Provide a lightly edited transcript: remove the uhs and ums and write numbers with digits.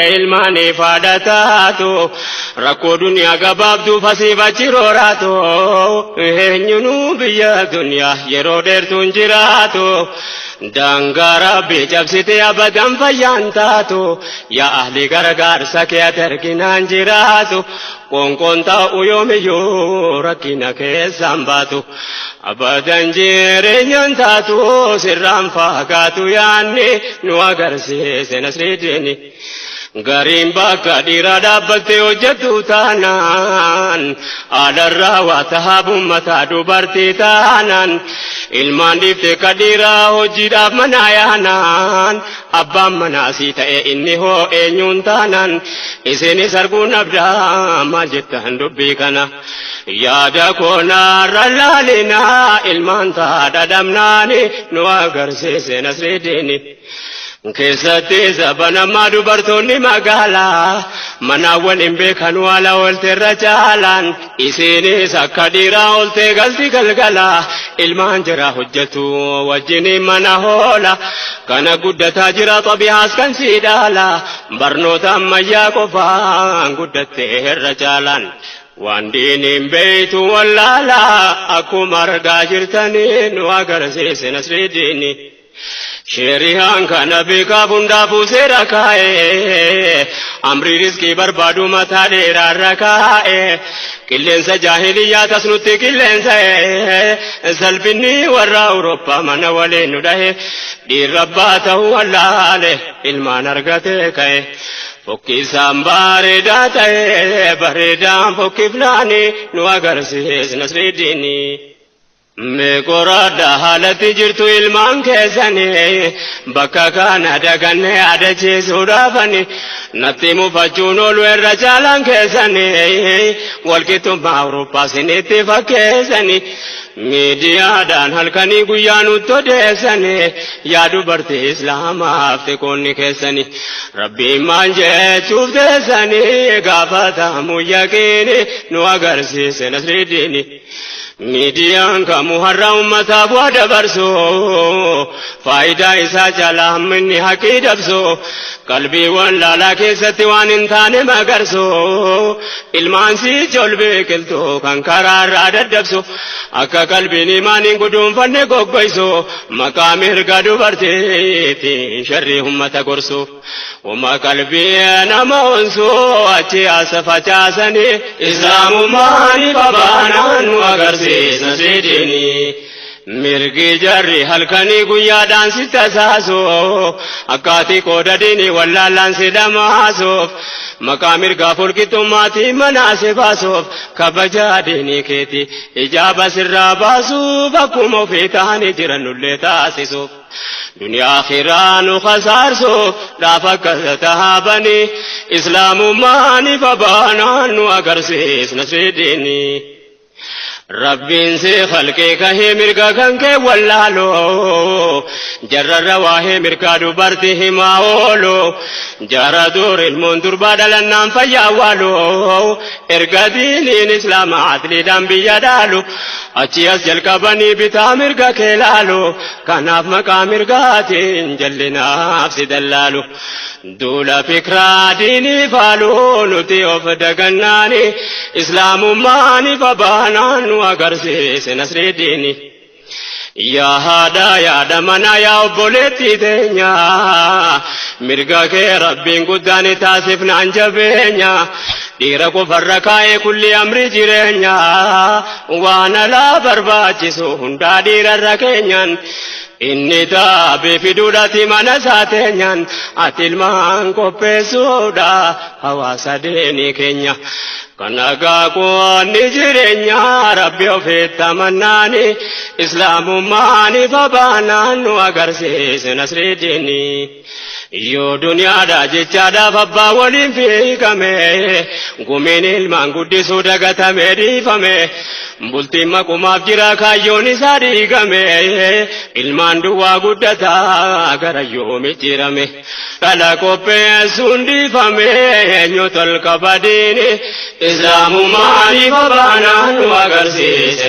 Ilmaaniif haadha taatu rakkoo duniyaa gabaabduu fasiif achi rooraatu eenyunuu biyya duniyaa yeroo dheertuun jiraatu daangaa rabbii cabsite abadan fayyaan taatu yaa ahli gargaarsa kee ati arginaan jiraatu qoonqoon taa'u yoomiyyuu rakkina keessaan baatu abadan jireenyaan taatu sirraan fagaatu yaanni nu agarsiise nasriidiini. Gariin bakka dhiiraa dhaabbattee hojjettu taanaan haadharraa waa tahaa uummataa dubartii taanaan ilmaan dhiiftee ka dhiiraa hojiidhaaf manaa yaanaan abbaan manaasii ta'e inni hoo eenyuun taanaan isinis arguun abdaa maal jettan dubbii kana yaada koonaarra laalinaa ilmaan taadha dhabnaani nu agarsiise nasriidiini. Keessatti sabanamaa dubartoonni magaalaa manaawwan hin beekan waala oolteerra caalaan isiinis akka dhiiraa ooltee galti galgalaa ilmaan jira hojjetu wajjin mana hoola kana guddataa jira xabihaas kan sii dhaala barnoota ammayyaa qofaan guddattee irra caalaan. Waan diiniin beeytu wallaalaa akkuma argaa jirtanii nu agarsiise nasriidiini. Sherihaan kana beekaaf hundaafuu seera kaa'e amri riskii barbaadu mataa dheeraarra kaa'e qilleensa jaahiliyyaa tas nutti qilleensa salphinni warra Awurooppaa mana waliin nu dhahe dhiirra abbaa ta'uu wallaale ilmaan argate ka'e. Fokkisaan bareedaa ta'e bareedaan fokkifnaani nu agarsiis nasriidiini. Meeqoraadha haalatti jirtu ilmaan keessanii bakka kana daganne yaadachiisuudhaafani natti mufachuun oolu irra caalaan keessanii walqixxummaa Awurooppaa sinitti fakkeessanii miidiyaadhaan halkanii guyyaa nutti odeessanii yaa dubartii islaamaaf xiqqoonni keessanii rabbiin maal jechuuf teessanii gaafatamu yaqiini nu agarsiise nasriidiini. Miidiyaan kamuu har'a uummataaf waa dabarsu faayidaa isaa caalaa hamminni haqii dabsu qalbiiwwan laalaa keessatti waan hin taane magarsu ilmaan siichi ol biqiltu kan karaarraa daddabsu akka qalbiin imaaniin guduunfanne goggoysu maqaa mirga dubartiitiin sharrii ummata gorsu wama qalbii nama onsu achi as facaasanii islaamummaan babaanaan nu agarsiisa siidini. Mirgi jarri halkanii guyyaadhaan si tasaasu akkaatii qooda diinii wallaalaan si dhamaasuuf maqaa mirgaa fulqixxummaatii manaa si baasuuf kabajaa diinii keeti ijaaba sirraa baasuuf akkuma ofii ta'anii jiran nullee taasisuuf. Duniyaa akhiraa nu kasaarsuuf dhaaf akka tahaabanii islaamummaan ifa baanaan nu agarsiisna siidini. Rabbiin si khalqee kahee mirga kan kee wallaaloo jarrarra waa'ee mirgaa dubartii himaa oolu jara dur ilmoon durbaa dhalannaan fayyaa waaloo erga diiniin islaamaa adliidhaan biyya dhaalu achi as jalqabanii bitaa mirga kee laalu kanaaf maqaa mirgaatiin jallinaaf si dallaalu duula fikraa diinii faaluu nuti of dagannaani islaamummaan ifa baanaan nu agarsiise nasriidiini. Yaa haadha yaada manaa yaa obboleettii teenya mirga kee rabbiin guddaan taasifnaan jabeenya dhiira qofarra kaa'ee kulli amri jireenya waan alaa barbaachisu hundaa dhiirarra keenyan inni taabee fiduudhaati mana isaa teenyaan ati ilmaan qopheessuudha hawaasa deenii keenya. Kanagaa qoonni jireenya rabbi ofiitti amannaani islaamummaan ifa baanaan nu agarsiise nasriidiini. Yoo duniyaadha jechaadhaaf abbaa waliin fiigame gumiin ilmaan guddisuu dagatame dhiifame bultiin maqumaaf jira kaayyoon isaa dhiigame ilmaan duwwaa guddataa gara yoomi jirame dhala qopheessuun dhiifame eenyu tolka badiini islaamummaan ifa baanaan nu agarsiise.